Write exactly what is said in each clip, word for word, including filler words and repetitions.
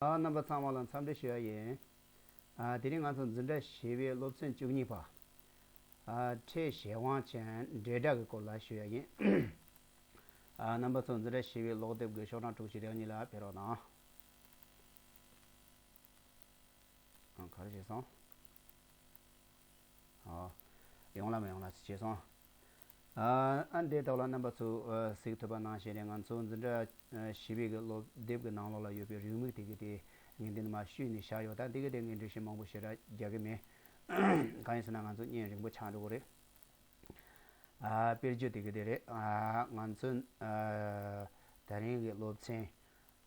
ཨ། རྣམ་པ་ཚང་མ་ལ་འཚམས་འདྲི་ཞུ་ཡ་ཡིན། ཨ། དེ་རིང་ང་ཚོ་འཛིན་གྲྭ་བཞི་པའི་སློབ་ཚན་བཅུ་གཉིས་པ། ཨ། ཕྲད་གཞན་དབང་ཅན་འབྲེལ་སྒྲ་གི་སྐོར་ལ་ཞུ་ཡ་ཡིན། ཨ། རྣམ་པ་ཚོ་འཛིན་གྲྭ་བཞི་པའི་ཀློག་དེབ་ཀྱི་ཤོག་གྲངས་དྲུག་ཅུ་རེ་གཉིས་ལ་ཕེབས་རོགས་གནང་། ཨ། ག་རེ་བྱས་སོང་། ཨ། ཡོང་ལ་མ་ཡོང་ལ་བྱས་སོང་། ཨ། ཨ། འདི་ཐོག་ལ་རྣམ་པ་ཚོས་གཟིགས་ཐུབ་པ་ནང་བཞིན་རེད། ང་ཚོ་འཛིན་གྲྭ་བཞི་པའི་གི་སློབ་དེབ་ཀྱི་ནང་ལོགས་ལ་ཡོད་པའི་རེའུ་མིག་དེ་གི་དེ་ངས་འདི་ནས་མར་བཤུས་ནས་བཞག་ཡོད། ད་འདི་གི་དེ་ངས་འགྲེལ་བཤད་མང་པོ་ཞེ་དྲག་རྒྱག་གི་མེད། གང་ཡིན་ཟེར་ན་ང་ཚོ་བརྙན་རིང་པོ་ཆགས་འགྲོ་གི་རེད། ཨ། དཔེར་བརྗོད་དེ་གི་དེ་རེད། ཨ། ང་ཚོ། ཨ། ད་རིང་གི་སློབ་ཚན།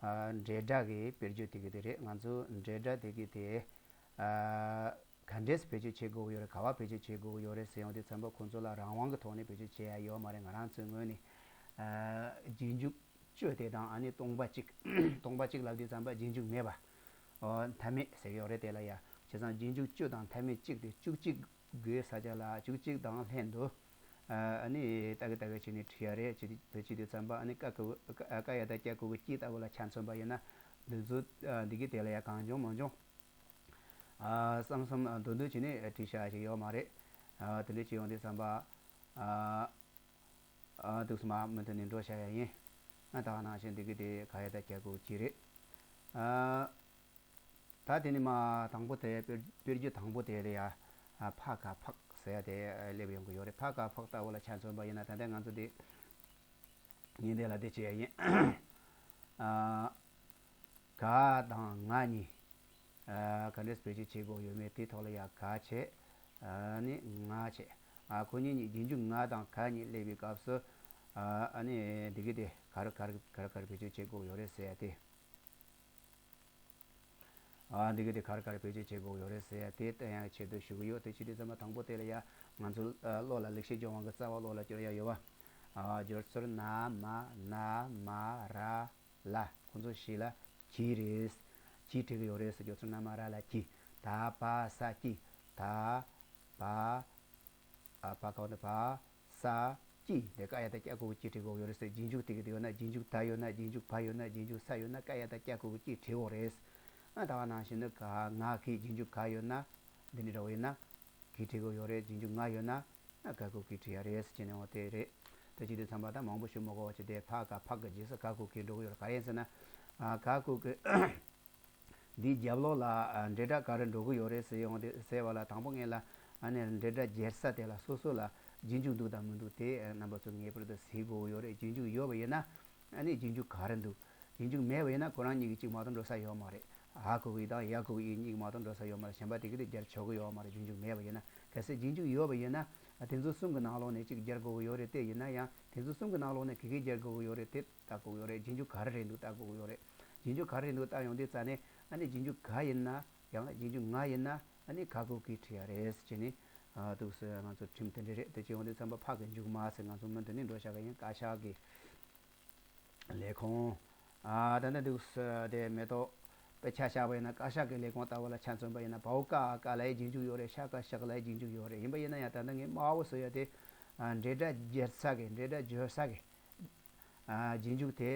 ཨ། འབྲེལ་སྒྲ་གི་དཔེར་བརྗོད་དེ་གི་དེ་རེད། ང་ཚོ་འབྲེལ་སྒྲ་དེ་གི་དེ། ཨ། ག་འདྲས་བེད་སྤྱོད་བྱེད་དགོས་ཡོད་རེད། ག་བ་བེད་སྤྱོད་བྱེད་དགོས་ཡོད་རེད་ཟེར་ཡོང་དུས་ཙམ་པ་ཁོང་ཚོ་ལ་རང་དབང་གི་ཐོག་ནས་བེད་སྤྱོད་བྱེད་ཡ་ཡོད་མ་རེད། ང་རང་ཚོའི་ངོས་ནས། ཨ། རྗེས་འཇུག་གཅིག་དེ་དང་ཨ་ནི་སྟོང་པ་གཅིག་སྟོང་པ་གཅིག་ལབ་དུས་ཙམ་པ་རྗེས་འཇུག་མེད་པ། ཨོ། མཐའ་མེད་ཟེར་གྱི་ཡོད་རེད། དེ་ལ་ཡ། བྱས་ཙང་རྗེས་འཇུག་གཅིག་དང་མཐའ་མེད་གཅིག་དེ་བཅུ་གཅིག་དགུའི་ས་ཆ་ལ་བཅུ་གཅིག་དང་ལྷན་དུ། ཨ། ཨ་ནི་ཏག་གི་ཏག་གི་བྱས་ནས་བྲིས་ཡ་རེད། བྱས་དུས་བྱས་དུས་ཙམ་པ་ཨ་ནི་ཀ་གི་ཀ་ཡ་བཏགས་ཀྱ་གི་གུ་ཀྱི་ལྟ་བུ་ལ་ཆ་མཚོན་པ་ཡིན་ན། འདི་ཚོ། ཨ། འདི་གི་དེ་ལ་ཡ་གང་བྱུང་མང་བྱུང་། ཨ། བསམ་བསམ་འདུག་འདུག་བྱས་ནས་བྲིས་བཞག་ཞིག་ཡོད་མ་རེད། ཨ། དེ་འདྲ་བྱས་ཡོང་དུས་ཙམ་པ། ཨ། ཨ། འདུག་སེ་མར་མུ་མཐུད་ནས་འགྲོ་བཞག་ཡ་ཡིན། ཨ། ད་ག་ནང་བཞིན་འདི་གི་དེ་ཀ་ཡ་བཏགས་ཀྱ་གི་གུ་ཀྱི་རེད། ཨ། ད་དེ་ནས་མར་དང་པོ་དེ་དཔེར་དཔེར་བརྗོད་དང་པོ་དེ་ལ་ཡ། ཨ། ཕ་ག་ཕག་ཟེར་ཡ་དེ་སླེབས་ཡོང་གི་ཡོད་རེད། ཕ་ག་ཕག་ལྟ་བུ་ལ་ཆ་མཚོན་པ་ཡིན་ན། ད་ལྟ་ང་ཚོ་དེ་ཉིན་དེ་ལ་དེ་བྱས་ཡིན། ཨ། ག་དང་ང་གཉིས། ཨ། ག་འདྲས་བེད་སྤྱོད་བྱེད་དགོས་ཡོད་མེད་དེའི་ཐོག་ལ་ཡ་ག་བྱས། ཨ་ནི་ང་བྱས། ཨ། ཁོ་གཉིས་གཉིས་རྗེས་འཇུག་ང་དང་ག་གཉིས་སླེབས་པའི་སྐབས་སུ། ཨ། ཨ་ནི་འདི་གི་དེ་ག་རེ་ག་རེ་ག་རེ་ག་རེ་བེད་སྤྱོད་བྱེད་དགོས་ཡོད་རེད་ཟེར་ཡ་དེ། ཨ། འདི་གི་དེ་ག་རེ་ག་རེ་བེད་སྤྱོད་བྱེད་དགོས་ཡོད་རེད་ཟེར་ཡ་དེ་བསྟན་ཡག་ཆེད་དུ་ཞུ་གི་ཡོད། དེ་བྱེད་དུས་ཙམ་པ་དང་པོ་དེ་ལ་ཡ་ང་ཚོ། ཨ། བློ་ལ་ལེགས་བཤད་ལྗོན་དབང་གི་རྩ་བ་བློ་ལ་སྐྱོར་ཡ་ཡོད་པ། ཨ། སྦྱོར་ཚུལ་ན་མ་ན་མ་ར་ལ། ཁོང་ཚོ་བཞི་ལ་གྱི་རེད། གྱི་བྲིས་གི་ཡོད་རེད་ཟེར། སྦྱོར་ཚུལ་ན་མ་ར་ལ་གྱི། ད་བ་ས་ཀྱི། ད་བ། ཨ། བ་ག་བ་ན་བ། ས། ཀྱི། དེ་ཀ་ཡ་བཏགས་ཀྱ་གི་གུ་ཀྱི་བྲིས་དགོས་ཡོད་རེད་ཟེར། རྗེས་འཇུག་དེ་གི་དེ་ཡོད་ན། རྗེས་འཇུག་ད་ཡོད་ན། རྗེས་འཇུག་བ་ཡོད་ན། རྗེས་འཇུག་ས་ཡོད་ན། ཀ་ཡ་བཏགས་ཀྱ་གི་གུ་ཀྱི་བྲིས་དགོས་རེད། ཨ། ད་ག་ནང་བཞིན་དུ་ག་ང་གི་རྗེས་འཇུག་ག་ཡོད་ན། འདི་ནི་འདྲ་བོ་ཡིན་ན། གི་བྲིས་དགོས་ཡོད་རེད། རྗེས་འཇུག་ང་ཡོད་ན། ཨ། ག་གི་གུ་གི་བྲིས་ཡ་རེད་ཟེར་བྱས་ནས་འོ་དེ་རེད། དེ་བྱེད་དུས་ཙམ་པ་ད་མང་པོ་ཞུ་མི་དགོས་པ་བྱས་ཏེ་ཕ་ག་ཕག་གི་རྗེས་སུ་ག་གི་གུ་གི་འགྲོ་གི་ཡོད་རེད། ག་རེ་ཡིན་ཟེར་ན། ཨ། ག་གི་གུ་གི། འདིའི་རྒྱབ་ལོགས་ལ། ཨ། འབྲེལ་སྒྲ་ག་རེ་འགྲོ་གི་ཡོད་རེད་ཟེར་ཡོང་དུས་ཟེར་བ་ལ། དང་པོ་ངེད་ལ་ཨ་ནི་འབྲེལ་སྒྲ་སྦྱར་ས་དེ་ལ་སོ་སོ་ལ་རྗེས་འཇུག་འདུག་དང་མི་འདུག་དེ་རྣམ་པ་ཚོ་ངེས་པར་དུ་གཟིགས་དགོས་ཀྱི་ཡོད་རེད། རྗེས་འཇུག་ཡོད་པ་ཡིན་ན་ཨ་ནི་རྗེས་འཇུག་ག་རེ་འདུག་རྗེས་འཇུག་མེད་པ་ཡིན་ན་ཁོ་རང་གཉིས་ཀྱི་གཅིག་མ་གཏོགས་འགྲོ་ས་ཡོད་མ་རེད། འ་གི་གུ་འི་དང་ཡ་གི་གུ་ཡི་གཉིས་མ་གཏོགས་འགྲོ་ས་ཡོད་མ་རེད། གཞན་པ་དེ་གི་དེ་སྦྱར་ཆོག་གི་ཡོད་མ་རེད། རྗེས་འཇུག་མེད་པ་ཡིན་ན། གལ་སྲིད་རྗེས་འཇུག་ཡོད་པ་ཡིན་ན་དེ་ཚོ་གསུམ་གྱི་ནང་ལོགས་ནས་གཅིག་སྦྱར་དགོས་ཀྱི་ཡོད་རེད། དེ་ཡིན་ན་ཡང་དེ་ཚོ་གསུམ་གྱི་ནང་ལོགས་ནས་ག་གི་སྦྱར་དགོས་ཀྱི་ཡོད་རེད། དེ་ལྟ་དགོས་ཀྱི་ཡོད་རེད། རྗེས་འཇུག་ག་རེ་རེད་འདུག་ལྟ་དགོས་ཀྱི་ཡོད་རེད། རྗེས་འཇུག་ག་རེ་རེད་འདུག་ལྟ་ཡོང་དུས་ཙ་ནས་ཨ་ནི་རྗེས་འཇུག་ག་ཡིན་ན་ཡང་ན་རྗེས་འཇུག་ང་ཡིན་ན་ཨ་ནི་ག་གི་གུ་གི་བྲིས་ཡ་རེད་ཟེར་ནས། ཨ། འདུག་སེ་ང་ཚོ་ཁྲིམས་དེ་འདྲ་རེད། དེ་བྱས་ཡོང་དུས་ཙམ་པ་ཕ་གི་མཇུག་མ་ཟེར་ང་ཚོ་མུ་མཐུད་ནས་འགྲོ་བཞག་གི་ཡིན། བཀའ་ཤག་གི་ལས་ཁུངས། ཨ། ད་ནི་འདུག་སེ་དེ་མེ་ཏོག་དཔེ་ཆ་བཞག་པ་ཡིན་ན་བཀའ་ཤག་གི་ལས་ཁུངས་ལྟ་བུ་ལ་ཆ་མཚོན་པ་ཡིན་ན། བའོ་ཀ་ཀ་ལ་ཡི་རྗེས་འཇུག་ཡོད་རེད། ཤ་ཀ་ཤག་ལ་ཡི་རྗེས་འཇུག་ཡོད་རེད། ཡིན་པ་ཡིན་ན་ཡང་ད་ལྟ་ངས་དམའ་བོ་བཟོ་ཡ་དེ། ཨ། འབྲེལ་སྒྲ་སྦྱར་ས་གི། འབྲེལ་སྒྲ་སྦྱོར་ས་གི། ཨ། རྗེས་འཇུག་དེ་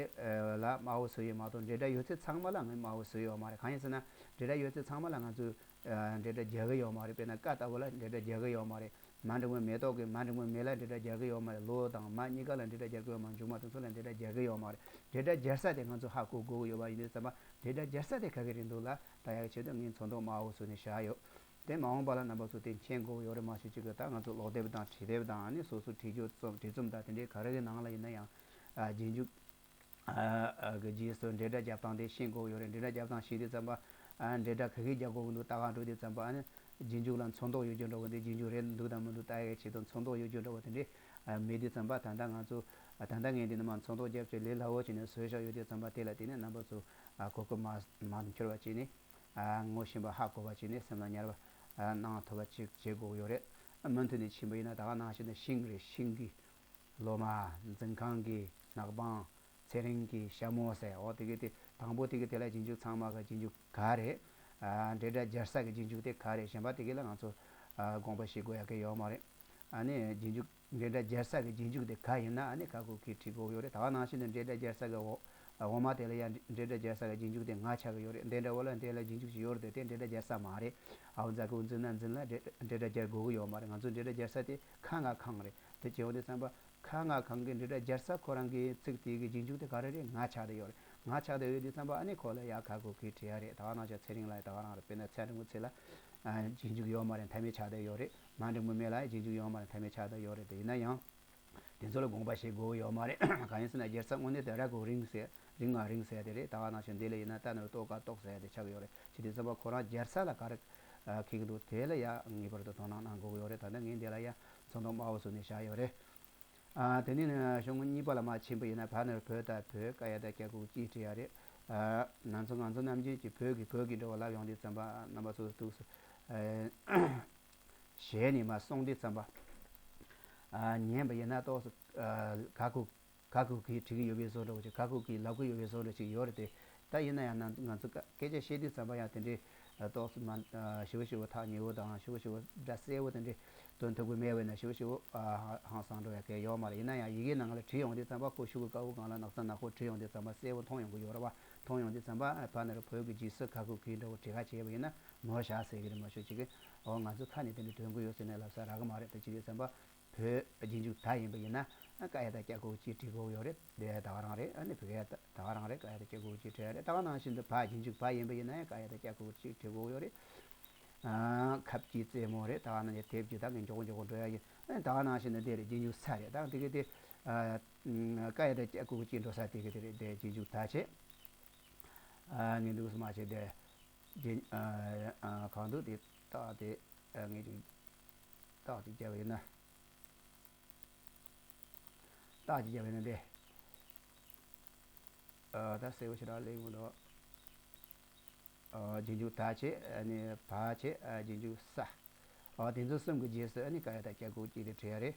ལ་དམའ་བོ་བཟོས་ཡོད་མ་གཏོགས། འབྲེལ་སྒྲ་ཡོད་ཚད་ཚང་མ་ལ་ངས་དམའ་བོ་བཟོས་ཡོད་མ་རེད། གང་ཡིན་ཟེར་ན་འབྲེལ་སྒྲ་ཡོད་ཚད་ཚང་མ་ལ་ང་ཚོས། ཨ། འབྲེལ་སྒྲ་རྒྱག་གི་ཡོད་མ་རེད། དཔེར་ན་ཀ་ལྟ་བུ་ལ་འབྲེལ་སྒྲ་རྒྱག་གི་ཡོད་མ་རེད། མ་འགྲེང་བུ་མེ་ཏོག་གི་མ་འགྲེང་བུ་མེ་ལ་འབྲེལ་སྒྲ་རྒྱག་གི་ཡོད་མ་རེད། ལོ་དང་མ་གཉིས་ཀ་ལ་འབྲེལ་སྒྲ་རྒྱག་གི་ཡོད་མ་རེད། མཇུག་མ་དེ་ཚོ་ལ་འབྲེལ་སྒྲ་རྒྱག་གི་ཡོད་མ་རེད། འབྲེལ་སྒྲ་སྦྱར་ས་དེ་ང་ཚོས་ཧ་གོ་དགོས་ཀྱི་ཡོད་པ་ཡིན་དུས་ཙམ་པ། འབྲེལ་སྒྲ་སྦྱར་ས་དེ་ག་གི་རེད་འདུག་ལ་ལྟ་ཡག་ཆེད་དུ་ངས་ཚོན་མདོག་དམར་པོ་བཟོས་ནས་བཞག་ཡོད། དེ་མ་འོངས་པ་ལ་རྣམ་པ་ཚོ་དེ་མཁྱེན་དགོས་ཀྱི་ཡོད་རེད། མ་གཞི་གཅིག་གི་ད་ང་ཚོ་ཀློག་དེབ་དང་བྲིས་དེབ་དང་། ཨ་ནི་སོ་སོ་བྲིས་རྒྱུ་རྩོམ་བྲིས་རྩོམ་དང་དེ་འདྲའི་ག་རེ་གི་ནང་ལ་ཡིན་ན་ཡང་། ཨ། རྗེས་འཇུག་ཨ། གི་རྗེས་སུ་འབྲེལ་སྒྲ་རྒྱབ་སྟངས་དེ་ཤེས་དགོས་ཀྱི་ཡོད་རེད། འབྲེལ་སྒྲ་རྒྱབ་སྟངས་ཤེས་དུས་ཙམ་པ། ཨ། འབྲེལ་སྒྲ་ག་གི་རྒྱག་དགོས་ཀྱི་འདུག་ལྟ་ག་འགྲོ་དུས་ཙམ་པ། ཨ་ནི་རྗེས་འཇུག་ལ་ཚོན་མདོག་ཡོད་རྒྱུ་འདྲ་བོ་དེ། རྗེས་འཇུག་རེད་འདུག་དང་མི་འདུག་ལྟ་ཡག་ཆེད་དུ་ཚོན་མདོག་ཡོད་རྒྱུ་འདྲ་བོ་དེ་འདྲའི། ཨ། མེད་དུས་ཙམ་པ། ད་ལྟ་ང་ཚོ། ཨ། ད་ལྟ་ངས་འདི་ནས་མར་ཚོན་མདོག་རྒྱབ་བྱས་ལས་སླ་བོ་བྱས་ནས་བཟོས་བཞག་ཡོད་དུས་ཙམ་པ། དེ་ལ་བརྟེན་ནས་རྣམ་པ་ཚོ། ཨ། གོ་སྐབས་མར་མར་འཁྱོར་བ་བྱས་ནས། ཨ། ངོ་ཤེས་པ་ཧ་གོ་བ་བྱས་ནས་སེམས་ལ་ཉར་བ། ཨ། གནང་ཐུབ་པ་ཅིག་བྱེད་དགོས་ཀྱི་ཡོད་རེད། ཨ། མུ་མཐུད་ནས་ཕྱིན་པ་ཡིན་ན་ད་ག་ནང་བཞིན་དུ་ཤིང་རེད། ཤིང་གི་ལོ་མ། འཛིན་ཁང་གི་གནག་པང་། ཚེ་རིང་གི་ཞྭ་མོ་ཟེར། འོ་དེ་གི་དེ་དང་པོ་དེ་གི་དེ་ལ་རྗེས་འཇུག་ཚང་མ་གི་རྗེས་འཇུག་ག་རེད། ཨ། འབྲེལ་སྒྲ་སྦྱར་ས་གི་རྗེས་འཇུག་དེ་ག་རེད། གཞན་པ་དེ་གི་ལ་ང་ཚོ། ཨ། དགོངས་པ་བཞེས་དགོས་ཡག་གི་ཡོད་མ་རེད། ཨ་ནི་རྗེས་འཇུག་འབྲེལ་སྒྲ་སྦྱར་ས་གི་རྗེས་འཇུག་དེ་ག་ཡིན་ན་ཨ་ནི་ག་གི་གུ་གི་བྲིས་དགོས་ཡོད་རེད། ད་ག་ནང་བཞིན་དུ་འབྲེལ་སྒྲ་སྦྱར་ས་གི་འོག་ འོག་མ་དེ་ལ་ཡང་འབྲེལ་སྒྲ་སྦྱར་ས་གི་རྗེས་འཇུག་དེ་ང་ཆགས་ཀྱི་ཡོད་རེད། འདི་འདྲ་བོ་ལ་འདི་ལ་རྗེས་འཇུག་ཅིག་ཡོད་རེད་དེ། དེ་འབྲེལ་སྒྲ་སྦྱར་ས་མ་རེད། ཨའོ་ཛ་ཀུ་འཛི་ན་འཛིན་ལ་འབྲེལ་འབྲེལ་སྒྲ་སྦྱར་དགོས་ཀྱི་ཡོད་མ་རེད། ང་ཚོས་འབྲེལ་སྒྲ་སྦྱར་ས་དེ་ཁ་ང་གང་རེད། དེ་བྱས་ཡོང་དུས་ཙམ་པ་ཁ་ང་གང་གི་འབྲེལ་སྒྲ་སྦྱར་ས་ཁོ་རང་གི་ཚིག་དེ་གི་རྗེས་འཇུག་དེ་ག་རེ་རེད། ང་ཆགས་བསྡད་ཡོད་རེད། ང་ཆགས་བསྡད་ཡོད་དུས་ཙམ་པ་ཨ་ནི་ཁོ་ལ་ཡ་ག་གུ་གི་བྲི་ཡ་རེད། ད་ག་ནང་བཞིན་ཚེ་རིང་ལ་ཡ་ད་ག་རང་རེད། དཔེར་ན་ཚ་འབྲིང་པོ་ཚེ་ལ་རྗེས་འཇུག་ཡོད་མ་རེད། མཐའ་མེད་ཆགས་བསྡད་ཡོད་རེད། མ་འབྲིང་པོ་མེ་ལ་ཡ་རྗེས་འཇུག་ཡོད་མ་རེད། མཐའ་མེད་ཆགས་བསྡད་ཡོད་རེད། དེ་ཡིན་ན་ཡང་། དེ་ཚོ་ལ་དགོངས་པ་བཞེས་དགོས་ཡོད་མ་རེད། གང་ཡིན་ཟེར་ན་སྦྱར་ས་དངོས་གནས་དེ་ར་གོ་རིང་ཟེར། རིང་ང་རིང་ཟེར་དེ་རེད། ད་ག་ནང་བཞིན་འདི་ལ་ཡིན་ན་ད་ནོར་ཏོ་ཀ་ཏོག་ཟེར་དེ་ཆགས་ཡོད་རེད། ཅི་དེ་ཚོ་པ་ཁོ་རང་སྦྱར་ས་ལ་ག་རེ་ཁེག་འདུག་དེ་ལ་ཡ་ངེས་པར་དུ་དོ་སྣང་གནང་དགོས་ཡོད་རེད། ད་ལྟ་ངས་འདི་ལ་ཡ་ཚོན་མདོག་དམར་པོ་བཟོས་ནས་བཞག་ཡོད་རེད། དེ་ནས་ཤོག་ངོས་གཉིས་པ་ལ་མར་ཕྱིན་པ་ཡིན་ན་བ་ནོར་བོ་ད་བོད། ཀ་ཡ་བཏགས་ཀྱ་གུག་ཀྱི་བྲིས་ཡ་རེད། ང་ཚོ་ང་ཚོ་ནམ་རྒྱུན་གྱི་བོད་ཀྱི་བོད་ཀྱི་འགྲོ་བ་ལབ་ཡོང་དུས་ཙམ་པ་རྣམ་པ་ཚོ་འདུག་སེ། ཞལ་ནས་མར་གསུངས་དུས་ཙམ་པ། ཉན་པ་ཡིན་ན་ཏོག་ཙམ་ག་གུ་ག་གུ་གིས་བྲིས་ཀྱི་ཡོད་པའི་བཟོ་འདྲ་བོ་ཅིག་ག་གུ་གིས་ལབ་ཀྱི་ཡོད་པའི་བཟོ་འདྲ་ཅིག་ཡོད་རེད་དེ། ད་ཡིན་ན་ཡང་ན་ང་ཚོ་སྐད་ཆ་བཤད་དུས་ཙམ་པ་ཡང་དེ་འདྲའི་ཏོག་ཙམ་མ་ཞིབ་པོ་ཞིབ་པོ་ཐག་ཉེ་བོ་དང་ཞིབ་པོ་ཞིབ་པོ་སྒྲ་གསལ་བོ་དེ་འདྲའི་འདོན་ཐུབ་ཀྱི་མེད་པས་ན། ཞིབ་པོ་ཞིབ་པོ་ཧང་སང་འགྲོ་ཡ་གལ་ཡོད་མ་རེད། ཡིན་ན་ཡང་ཡི་གེ་ནང་ལ་བྲིས་ཡོང་དུས་ཙམ་པ་ཁོ་ཤུ་གུ་ཀ་གུ་གང་ལ་ནག་ཚ་ནག་པོ་བྲིས་ཡོང་དུས་ཙམ་པ་གསལ་བོ་མཐོང་ཡོང་གི་ཡོད་རེད་བ། མཐོང་ཡོང་དུས་ཙམ་པ་བ་ན་ར་བོད་ཀྱི་རྗེས་སུ་ག་གུ་གིས་འདྲ་བོ་བྲིས་ཁ་བྱས་པ་ཡིན་ན་ནོར་བཞག་ཟེར་གྱི་རེད། མ་ཤོད་ཅིག་གི་འོ་ང་ཚོ་ཁ་ནས་དེ་འདྲ་འདོན་གི་ཡོད་ཟེར་ནས་ལབ་ས་རག་གི་མ་རེད། དེ་བྱེད་དུས་ཙམ་པ། བོད་རྗེས་འཇུག་ད་ཡིན་པ་ཡིན་ན་ཀ་ཡ་བཏགས་ཀྱ་གུག་ཀྱི་བྲིས་དགོས་ཡོད་རེད། དེ་ད་ག་རང་རེད། ཨ་ནི་བོད་ཡ་ད་ག་རང་རེད། ཀ་ཡ་བཏགས་ཀྱ་གུག་ཀྱི་བྲིས་ཡ་རེད། ད་ག་ནང་བཞིན་དུ་བ་རྗེས་འཇུག་བ་ཡིན་པ་ཡིན་ན་ཡང་ཀ་ཡ་བཏགས་ཀྱ་གུག་ཀྱི་བྲིས་དགོས་ཡོད་རེད། ཨ་ཁབ་ཀྱི་རྩེ་མོ་རེད། ད་ག་ནང་བཞིན་དེབ་ཀྱི་ད་གིན་མགྱོགས་པོ་མགྱོགས་པོ་འགྲོ་ཡ་ཡིན། ཨ་ནི་ད་ག་ནང་བཞིན་དུ་འདི་རེད། རྗེས་འཇུག་ས་རེད། ད་དེ་གི་དེ་ཀ་ཡ་བཏགས་ཀྱ་གུག་ཀྱི་འགྲོ་ས་དེ་གི་དེ་རེད། དེ་རྗེས་འཇུག་ད་བྱེད། ཨ་ངས་འདུག་སེ་མ་བྱེད་དེ། རྗེས་ཨ་གང་འདུག་དེ་རྟགས་དེ་ངས་ཅིག་རྟགས་ཅིག་བརྒྱབ་པ་ཡིན་ན། རྟགས་ཅིག་བརྒྱབ་པ་ཡིན་ན་དེ། ཨ་ད་གསལ་པོ་ཞེ་དྲག་སླེབས་མི་འདུག་ཨ་རྗེས་འཇུག་ད་བྱེད། ཨ་ནི་བ་བྱེད། ཨ་རྗེས་འཇུག་ས། ཨ་དེ་ཚོ་གསུམ་གྱི་རྗེས་སུ་ཨ་ནི་ཀ་ཡ་བཏགས་ཀྱ་གུག་ཀྱི་དེ་བྲིས་ཡ་རེད།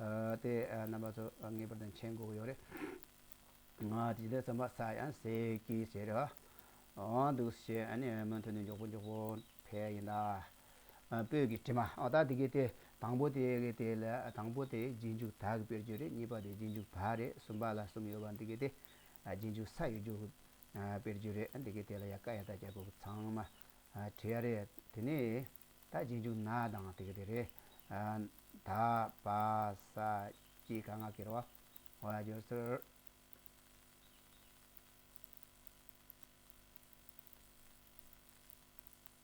ཨ་དེ་ཨ་རྣམ་པ་ཚོ་ངེས་པར་དུ་མཁྱེན་དགོས་ཀྱི་ཡོད་རེད། ང་དེ་ལས་ཙམ་པ་ས་ཡང་ཟེར་གྱི་ཟེར་ར། འོ་འདུག་ཞེས་ཨ་ནི་མུ་མཐུད་ནས་མགྱོགས་པོ་མགྱོགས་པོ་ཕེབས་ཡིན་ད། ཨ་སྤོས་ཀྱི་དྲི་མ། ཨ་ད་འདི་གི་དེ་དང་པོ་དེ་གི་དེ་ལ་དང་པོ་དེ་རྗེས་འཇུག་ད་གི་དཔེར་བརྗོད་རེད། གཉིས་པ་དེ་རྗེས་འཇུག་བ་རེད། གསུམ་པ་ལ་གསུམ་ཡོད་པ་འདི་གི་དེ་ཨ་རྗེས་འཇུག་ས་ཡོད་རྒྱུ་གི་ཨ་དཔེར་བརྗོད་རེད། འདི་གི་དེ་ལ་ཡ་ཀ་ཡ་བཏགས་ཀྱ་གུག་ཚང་མ་ཨ་བྲིས་ཡ་རེད། དེ་ནས་ད་རྗེས་འཇུག་ན་དང་དེ་གི་དེ་རེད། ཨ་ད་བ་ས་ཀྱི་ག་ང་གི་རེད་བ། འོ་ཡ་སྦྱོར་ཚུལ།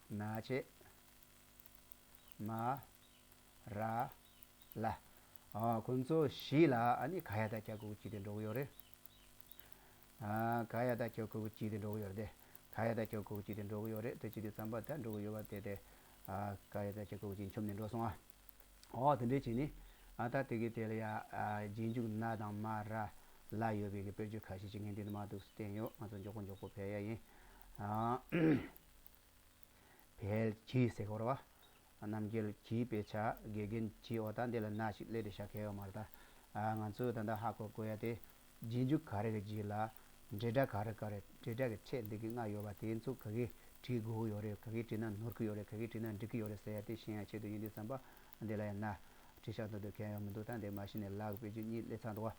ན་བྱེད། མ། ར། ལ། ཨ་ཁོང་ཚོ་བཞི་ལ་ཨ་ནི་ག་ཡ་བཏགས་ཀྱ་གུག་ཀྱི་དེ་འགྲོ་གི་ཡོད་རེད། ཨ་ག་ཡ་བཏགས་ཀྱ་གུག་ཀྱི་དེ་འགྲོ་གི་ཡོད་རེད། དེ་ག་ཡ་བཏགས་ཀྱ་གུག་ཀྱི་དེ་འགྲོ་གི་ཡོད་རེད། དེ་བྱེད་དུས་ཙམ་པ་ད་འགྲོ་གི་ཡོད་པ་དེ་དེ་ཨ་ག་ཡ་བཏགས་ཀྱ་གུག་ཀྱི་འཆུམ་ནས་འགྲོ་སོང་ཨ། ཨོ་དེ་འདྲས་བྱས་ནས་ཨ་ད་དེ་གི་དེ་ལ་ཡ་ཨ་རྗེས་འཇུག་ན་དང་མ་ར་ལ་ཡོད་པའི་གི་དཔེར་བརྗོད་ཁ་ཤས་ཤིག་ངས་འདི་ནས་མར་འདུག་སེ་བསྟན་ཡོད། ང་ཚོ་མགྱོགས་པོ་མགྱོགས་པོ་ཕེབས་ཡ་ཡིན། ཨ་བལ་གྱི་ཟེར་གོ་ར་བ། རྣམ་རྒྱལ་གྱི་དཔེ་ཆ་དགེ་རྒན་གྱི། འོ་ད་འདི་ལ་ན་ཞིག་སླེབས་ཏེ་བཞག་གི་ཡོད་མ་རེད་ད། ཨ་ང་ཚོས་ད་ལྟ་ཧ་གོ་དགོས་ཡ་དེ། རྗེས་འཇུག་ག་རེ་གི་རྗེས་ལ་འབྲེལ་སྒྲ་ག་རེ་ག་རེ། འབྲེལ་སྒྲ་གི་ཕྲད་འདི་གི་ལྔ་ཡོད་པ་དེ་ཚོ་ག་གི་བྲིས་དགོས་ཀྱི་ཡོད་རེད། ག་གི་བྲིས་ན་ནོར་གི་ཡོད་རེད། ག་གི་བྲིས་ན་འགྲིག་གི་ཡོད་རེད་ཟེར་ཡ་དེ་ཤེས་ཡ་ཆེད་དུ་ཡིན་དུས་ཙམ་པ་འདི་ལ་ཡང་ན་བྲིས་བཞག་འདུག་འདུག་གལ་ཡང་མི་འདུག་ད་འདི་མ་གཞི་ནས་ལ་གི་དཔེར་བརྗོད་གཉིས་སླེབས་ཚར་འདུག་བ།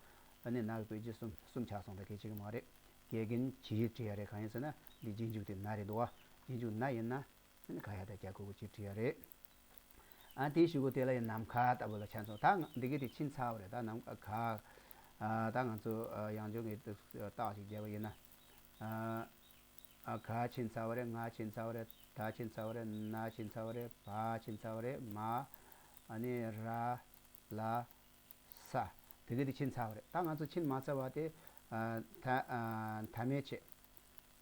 ཨ་ནི་ན་གི་དཔེར་བརྗོད་གསུམ་གསུམ་ཆགས་སོང་། ད་གལ་ཆེ་གི་མ་རེད། དགེ་རྒན་གྱིས་བྲིས་ཡ་རེད། གང་ཡིན་ཟེར་ན་འདི་རྗེས་འཇུག་དེ་ན་རེད་འདུག་བ། རྗེས་འཇུག་ན་ཡིན་ན་ཨ་ནི་ག་ཡ་བཏགས་ཀྱ་གུག་ཀྱི་བྲིས་ཡ་རེད། ཨ་དེའི་གཞུག་གུ་དེ་ལ་ཡང་ནམ་མཁའ་ལྟ་བུ་ལ་ཆ་མཚོན། ད་འདི་གི་དེ་ཕྱིན་ཚར་བ་རེད། ད་ནམ་མཁའ་ཨ་ད་ང་ཚོ་ཨ་ཡང་བསྐྱར་ངས་རྟགས་ཤིག་བརྒྱབ་པ་ཡིན་ན། ཨ་ཨ་ག་ཕྱིན་ཚར་བ་རེད། ང་ཕྱིན་ཚར་བ་རེད། ད་ཕྱིན་ཚར་བ་རེད། ན་ཕྱིན་ཚར་བ་རེད། བ་ཕྱིན་ཚར་བ་རེད། མ། ཨ་ནི་ར། ལ། ས། དེ་གི་དེ་ཕྱིན་ཚར་བ་རེད། ད་ང་ཚོ་ཕྱིན་མ་ཚར་བ་དེ་ཨ་མཐའ་ཨ་མཐའ་མེད་བྱེད།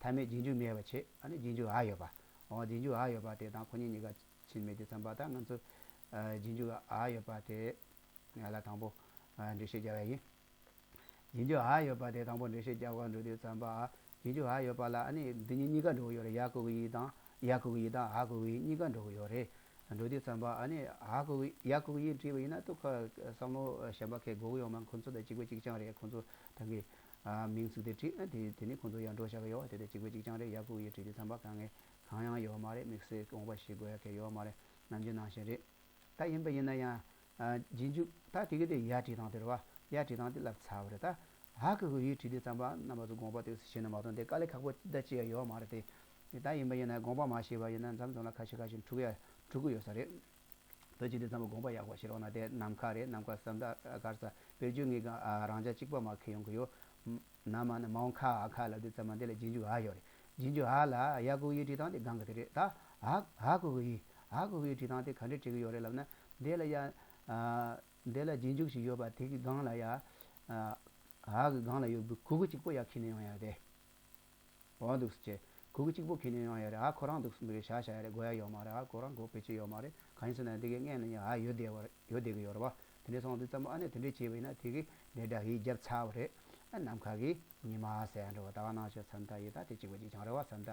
མཐའ་མེད་རྗེས་འཇུག་མེད་པ་བྱེད། ཨ་ནི་རྗེས་འཇུག་འ་ཡོད་པ། འོ་རྗེས་འཇུག་འ་ཡོད་པ་དེ་དང་ཁོ་གཉིས་གཉིས་ཀ་ཕྱིན་མེད་དུས་ཙམ་པ། ད་ང་ཚོ་ཨ་རྗེས་འཇུག་འ་ཡོད་པ་དེ་ང་ལ་དང་པོ་ཨ་འགྲེལ་བཤད་རྒྱག་ཡ་ཡིན། རྗེས་འཇུག་འ་ཡོད་པ་དེ་དང་པོ་འགྲེལ་བཤད་རྒྱག་ག་འགྲོ་དུས་ཙམ་པ། རྗེས་འཇུག་འ་ཡོད་པ་ལ་ཨ་ནི་འདི་གཉིས་གཉིས་ཀ་འགྲོ་གི་ཡོད་རེད། ཡ་གི་གུ་ཡི་དང་ཡ་གི་གུ་ཡི་དང་འ་གི་གུ་ཡི་གཉིས་ཀ་འགྲོ་གི་ཡོད་རེད། འགྲོ་དུས་ཙམ་པ་ཨ་ནི་འ་གི་གུ་ཡི་ཡ་གི་གུ་ཡི་བྲིས་པ་ཡིན་ན་ཏོག་ཁ་བསམ་བློ་གཞན་པ་ཁེལ་དགོས་ཀྱི་ཡོད་མ། ཁོ་ཚོ་དང་གཅིག་པ་གཅིག་རྐྱང་རེད། ཁོ་ཚོ་ད་གི་ཨ་མིང་ཚིག་དེ་བྲིས་ཨ་དེ་དེ་ནི་ཁོ་ཚོ་ཡར་འགྲོ་བཞག་གི་ཡོད། དེ་དང་གཅིག་པ་གཅིག་རྐྱང་རེད། ཡ་གི་གུ་ཡི་བྲིས་དུས་ཙམ་པ་གང་ངེས་གང་ཡང་ཡོད་མ་རེད། དམིགས་བསལ་དགོངས་པ་བཞེས་དགོས་ཡ་གལ་ཡོད་མ་རེད། ནམ་རྒྱུན་ནང་བཞིན་རེད། ད་ཡིན་པ་ཡིན་ན་ཡང་ཨ་རྗེས་འཇུག་ད་དེ་གི་དེ་ཡ་བྲིས་སྟངས་དེ་རེད་བ། ཡ་བྲིས་སྟངས་དེ་ལབ་ཚར་བ་རེད། ད་ ཧ་གི་གུ་ཡི་བྲིས་དུས་ཙམ་པ་རྣམ་པ་ཚོ་དགོངས་པ་དེ་ཤེས་ན་མ་གཏོགས་དེ་དཀའ་ལས་ཁག་པོ་ད་ཅི་ཡང་ཡོད་མ་རེད་དེ། ད་ཡིན་པ་ཡིན་ན་དགོངས་པ་མ་ཤེས་པ་ཡིན་ན་མཚམས་མཚམས་ལ་ཁ་ཤས་ཁ་ཤས་འཁྲུག་ཡ་འཁྲུག་གི་ཡོད་ས་རེད། ད་ཅི་དེ་ཙམ་པ་དགོངས་པ་ཡག་པོ་ཞིག་རོགས་ན་དེ་ནམ་མཁའ་རེད། ནམ་མཁའ་སམ་ད་གར་ས་དཔེར་བརྗོད་ངེས་ག་རང་ཅག་གཅིག་པ་མ་ཁེ་ཡོང་གི་ཡོད། ན་མ་ན་མའོ་ཁ་ཨ་ཁ་ལབ་དུས་ཙམ་པ་འདི་ལ་རྗེས་འཇུག་ཨ་ཡོད་རེད། རྗེས་འཇུག་ཨ་ལ་ཡ་གི་གུ་ཡི་བྲིས་སྟངས་དེ་གང་གི་དེ་རེད། ད་ཨ་ཨ་གི་གུ་ཡི་ཨ་གི་གུ་ཡི་བྲིས་སྟངས་དེ་ག་འདྲས་བྲིས་གི་ཡོད་རེད་ལབ་ན། འདི་ལ་ཡ་ཨ་འདི་ལ་རྗེས་འཇུག་ཞིག་ཡོད་པ་དེ་གི་སྒང་ལ་ཡ་ཨ་ཨ་གི་སྒང་ལ་ཡོད་པའི་གུ་གུ་གཅིག་པོ་ཡ་ཁྱེར་ནས་ཡོང་ཡ་དེ། འོ་འདུག་སེ་བྱས། གུ་གུ་གཅིག་པོ་ཁྱེར་ནས་ཡོང་ཡ་རེད། ཨ་ཁོ་རང་འདུག་སེ་མི་རེད། བཞག་བཞག་ཡ་རེད། དགོས་ཡ་ཡོད་མ་རེད། ཨ་ཁོ་རང་དགོས་དཔེ་ཆ་ཡོད་མ་རེད། གང་ཡིན་ཟེར་ན་འདི་གའི་སྔས་ནས་ཡང་ཨ་ཡོད་བསྡད་པ་ཡོད་བསྡད་གི་ཡོད་རེད་བ། དེ་འདྲས་སོང་དུས་ཙམ་པ་ཨ་ནི་དེ་འདྲས་བྱས་པ་ཡིན་ན་དེ་གི་འབྲེལ་སྒྲ་ཡིས་རྒྱབ་ཚར་བ་རེད། ཨ་ནམ་མཁའ་གི་ཉི་མ་ཟེར་ཡ་འདྲ་བ། ད་ག་ནང་བཞིན་སམ་ད་ཡི་ད་དེ་གཅིག་པ་གཅིག་རྐྱང་རེད་བ། སམ་ད་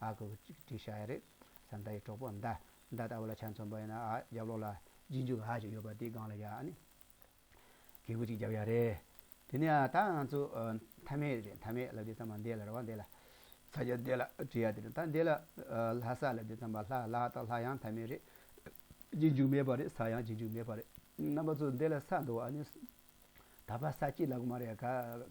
ཨ་གུ་གུ་གཅིག་བྲིས་བཞག་ཡ་རེད། སམ་ད་ཡི་གྲོགས་པོ་མདའ་མདའ་ལྟ་བུ་ལ་ཆ་མཚོན་པ་ཡིན་ན་ཨ་རྒྱབ་ལོགས་ལ་རྗེས་འཇུག་ཨ་ཅིག་ཡོད་པ་དེའི་སྒང་ལ་ཡ་ཨ་ནི། གི་གུ་གཅིག་རྒྱབ་ཡ་རེད། དེ་ནས་ཨ་ད་ང་ཚོ་ཨ་མཐའ་མེད་རེད། མཐའ་མེད་ལབ་དུས་ཙམ་པ་འདི་ལ་རེད་བ། འདི་ལ་ས་ཆ་འདི་ལ་བྲིས་ཡ་དེ་རེད། ད་འདི་ལ་ཨ་ལྷ་ས་ལབ་དུས་ཙམ་པ་ལྷ་ལྷ་དང་ལྷ་ཡང་མཐའ་མེད་རེད། རྗེས་འཇུག་མེད་པ་རེད། ས་ཡང་རྗེས་འཇུག་མེད་པ་རེད། རྣམ་པ་ཚོ་འདི་ལ་ས་འདུག་ཨ་ནི་ད་ཕར་ས་གཅིག་ལབ་གི་མ་རེད། ཀ་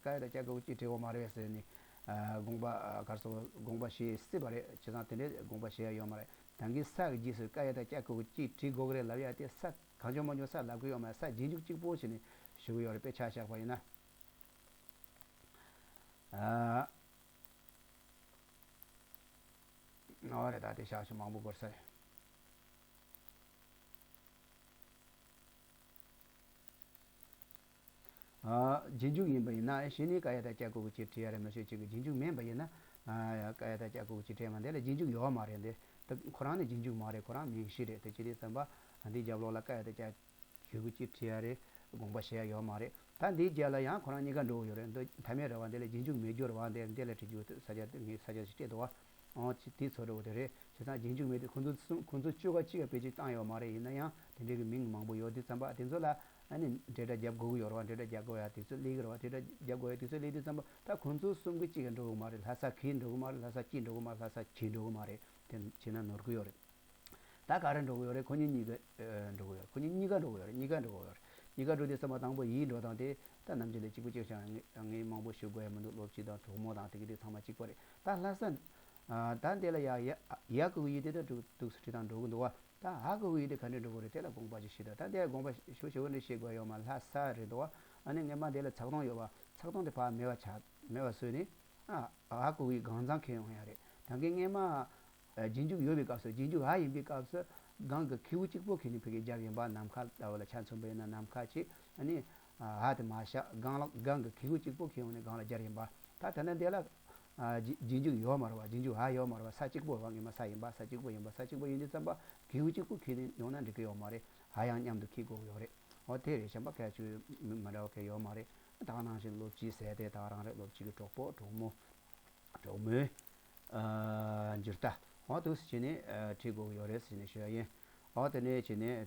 ཀ་ཡ་ད་ཀྱ་གི་གུ་གཅིག་བྲིས་དགོས་མ་རེད་ཟེར་ནས་ཨ་དགོངས་པ་ཨ་གར་སོང་དགོངས་པ་བཞེས་སྲིད་པ་རེད། བྱས་ཙང་དེ་འདྲའི་དགོངས་པ་བཞེས་ཡ་ཡོད་མ་རེད། ད་གིན་ས་གི་རྗེས་སུ་ཀ་ཡ་ད་ཀྱ་གི་གུ་གཅིག་བྲིས་དགོས་ཀྱི་རེད་ལབ་ཡ་དེ་ས་གང་བྱུང་མང་བྱུང་ས་ལབ་གི་ཡོད་མ་རེད། ས་རྗེས་འཇུག་གཅིག་པོ་བྱས་ནས་ཞུ་གི་ཡོད་རེད། དཔེ་ཆ་བཞག་པ་ཡིན་ན། ཨ། ཨོ་རེད། ད་དེ་བཞག་ཞུ་མང་པོ་འགོར་ས་རེད། ཨ། རྗེས་འཇུག་ཡིན་པ་ཡིན་ན་གཞི་ནས་ཀ་ཡ་ད་ཀྱ་གི་གུ་གཅིག་བྲིས་ཡ་རེད། མི་ཤེས་གཅིག་གི་རྗེས་འཇུག་མིན་པ་ཡིན་ན་ཨ་ཀ་ཡ་ད་ཀྱ་གི་གུ་གཅིག་བྲིས་མ་འདི་ལ་རྗེས་འཇུག་ཡོད་མ་རེད། འདི་ད་ཁོ་རང་ནི་རྗེས་འཇུག་མ་རེད། ཁོ་རང་མིང་གཞི་རེད། དེ་ཅི་རེད་ཙམ་པ་འདི་རྒྱབ་ལོགས་ལ་ཀ་ཡ་ད་ཀྱ་གི་གུ་གཅིག་བྲིས་ཡ་རེད། དགོངས་པ་བཞེས་ཡ་ཡོད་མ་རེད། ད་འདིའི་རྒྱབ་ལ་ཡང་ཁོ་རང་གཉིས་ཀ་འགྲོ་གི་ཡོད་རེད། འདི་མཐའ་མེད་རེད་བ། འདི་ལ་རྗེས་འཇུག་མེད་རྒྱུ་རེད་བ། འདི་འདི་ལ་བྲིས་རྒྱུ་ས་ཆ་ངས་ས་ཆ་ཞིག་སྤྲད་འདུག་བ། ཨོ་ཅི་དེའི་ཚོ་འདྲ་བོ་དེ་རེད། བྱས་ཙང་རྗེས་འཇུག་མེད་དེ་ཁོ་ཚོ་གསུམ་ཁོ་ཚོ་བཅུ་ག་གཅིག་ག་དཔེ་ཅིག་བཏང་ཡོད་མ་རེད། ཡིན་ན་ཡང་དེ་འདྲའི་གི་མིང་མང་པོ་ཡོད་དུས་ཙམ་པ་དེ་ཚོ་ལ་ཨ་ནི་འབྲེལ་སྒྲ་རྒྱབ་དགོས་ཀྱི་ཡོད་རེད་བ། འབྲེལ་སྒྲ་རྒྱབ་དགོས་ཡ་དུས་ཚོད་སླེབས་ཀྱི་རེད་བ། འབྲེལ་སྒྲ་རྒྱབ་དགོས་ཡ་དུས་ཚོད་སླེབས་དུས་ཙམ་པ་ད་ཁོ་ཚོ་གསུམ་གི་གཅིག་ག་འགྲོ་གི་མ་རེད། ལྷ་ས་གི་འགྲོ་གི་མ་རེད། ལྷ་ས་གི་འགྲོ་གི་མ་རེད། ལྷ་ས་གི་འགྲོ་གི་མ་རེད། དེ་བྱས་ན་ནོར་གི་ཡོད་རེད། ད་ག་རེ་འགྲོ་གི་ཡོད་རེད། ཁོ་གཉིས་གཉིས་ཀ་ཨ་འགྲོ་གི་ཡོད་རེད། ཁོ་གཉིས་གཉིས་ཀ་འགྲོ་གི་ཡོད་རེད། གཉིས་ཀ་འགྲོ་གི་ཡོད་རེད། གཉིས་ཀ་འགྲོ་དུས་ཙམ་པ་དང་པོ་ཡིའི་འགྲོ་སྟངས་དེ་ད་ནམ་རྒྱུན་ལས་གཅིག་པུ་གཅིག་ཆགས། ངས་ངས་མང་པོ་ཞུ་དགོས་ཡ་མི་འདུག་སློབ་སྤྱི་དང་གྲོགས་མོ་དང་དེ་གི་དེ་ཚང་མ་གཅིག་པ་རེད། ད་ལྷ་ས་ཨ་ད་འདི་ལ་ཡ་ཡ་ཡ་གི་གུ་ཡི་དེ་ད་འགྲོ་འདུག་སེ་བྲིས་དང་འགྲོ་གི་འདུག་བ། ད་ཧ་གི་གུ་ཡི་དེ་ག་འདྲས་འགྲོ་གི་རེད། དེ་ལ་དགོངས་པ་ཅིག་བཞེས་དང་། ད་འདི་ལ་དགོངས་པ་ཞུ་ཞུ་བ་འདྲ་བཞེས་དགོས་ཡ་ཡོད་མ། ལྷ་ས་རེད་འདུག་བ། ཨ་ནི་སྔས་མ་འདི་ལ་ཚགས་དོན་ཡོད་བ། ཚགས་དོན་དེ་ཕར་མེད་པ་ཆགས་མེད་པ་བཟོས་ནས་ཨ་ཧ་གི་གུ་ཡི་སྒང་ཚང་ཁྱེར་ཡོང་ཡ་རེད། ད་གིན་སྔས་མ། རྗེས་འཇུག་ཡོད་པའི་སྐབས་སུ། རྗེས་འཇུག་ཨ་ཡིན་པའི་སྐབས་སུ་སྒང་གི་གི་གུ་གཅིག་པོ་ཁྱེར་ནས་ཕ་གིར་རྒྱབ་ཡིན་པ། ནམ་མཁའ་ལྟ་བུ་ལ་ཆ་མཚོན་པ་ཡིན་ན་ནམ་མཁའ་ཅིག་ཨ་ནི་ཨ་དེ་མ་བཞག་སྒང་ལ་སྒང་གི་གི་གུ་གཅིག་པོ་ཁྱེར་ཡོང་ནས་སྒང་ལ་སྦྱར་ཡིན་པ། ད་དེ་ནས་འདི་ལ་ཨ་རྗེས་རྗེས་འཇུག་ཡོད་མ་རེད་བ། རྗེས་འཇུག་ཨ་ཡོད་མ་རེད་བ། ས་གཅིག་པོ་རེད་བ། སྔས་མ་ས་ཡིན་པ། ས་གཅིག་པོ་ཡིན་པ། ས་གཅིག་པོ་ཡིན་དུས་ཙམ་པ་གི་གུ་གཅིག་པོ་ཁྱེར་ནས་ཡོང་ན་འགྲིག་གི་ཡོད་མ་རེད། ཨ་ཡང་མཉམ་དུ་ཁྱེར་དགོས་ཀྱི་ཡོད་རེད། འོ་དེ་རེད། གཞན་པ་གལ་ཆེ་མི་མི་འདྲ་བ་གལ་ཡོད་མ་རེད། ད་ག་ནང་བཞིན་སློབ་སྤྱི་ཟེར་དེ་ད་ག་རང་རེད། སློབ་སྤྱི་གི་གྲོགས་པོ་གྲོགས་མོ། གྲོགས་མོའི་ཨ་འགྱུར་རྟ། འོ་འདུག་སེ་བྱས་ནས་ཨ་བྲིས་དགོས་ཀྱི་ཡོད་རེད་ཟེར་ནས་ཞུ་ཡ་ཡིན། འོ་དེ་ནས་བྱས་ནས་